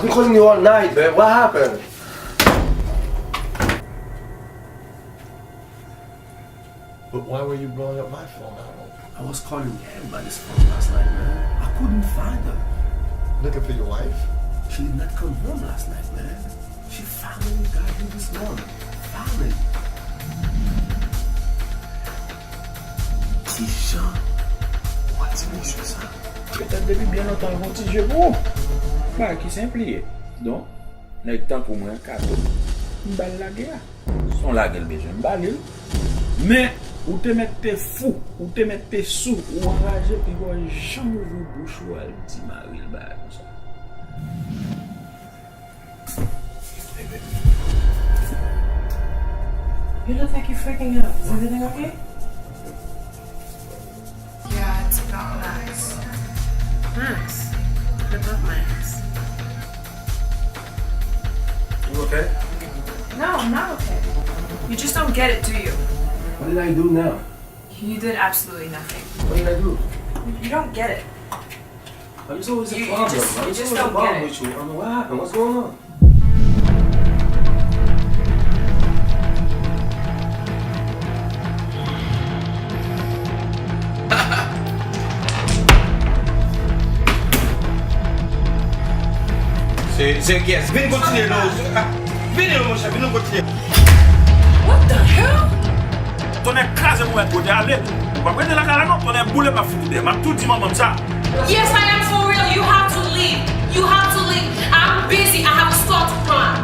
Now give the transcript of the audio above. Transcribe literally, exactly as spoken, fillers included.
I'm calling you all night, babe. What happened? But why were you blowing up my phone? I don't. I was calling everybody's phone last night, man. I couldn't find her. Looking for your wife? She did not come home last night, man. She finally got here this morning. Finally. Kijan ou wè ti mesye sa? Petèt depi byen lontan l gon ti je pou ou. Bagay ki senp li ye. Donk, nèg tankou mwen, kato, m ba l lage a. Se yon lage l bezwen, m ba li l. Men, ou te mèt te fou, ou te mèt te sou, ou anraje, piga w janm ouvri bouch ou al di mari l bagay konsa. You look like you're freaking out. Is everything okay? Yeah, I took out my ex. Max, what about my ex? You okay? No, I'm not okay. You just don't get it, do you? What did I do now? You did absolutely nothing. What did I do? You don't get it. What is always the problem? What is always the problem with you? I mean, what happened? What's going on? Se, se kiyès? Vin kontinye non. Vini non, monchè, vin nou kontinye. What the hell? Tonnè kraze m wè kote ale. Ou p ap rete lakay la non, tonnè boule m ap fout ou dèyè. M ap tou di manman m sa. Yes, I am for real. You have to leave. You have to leave. I'm busy. I have a store to run.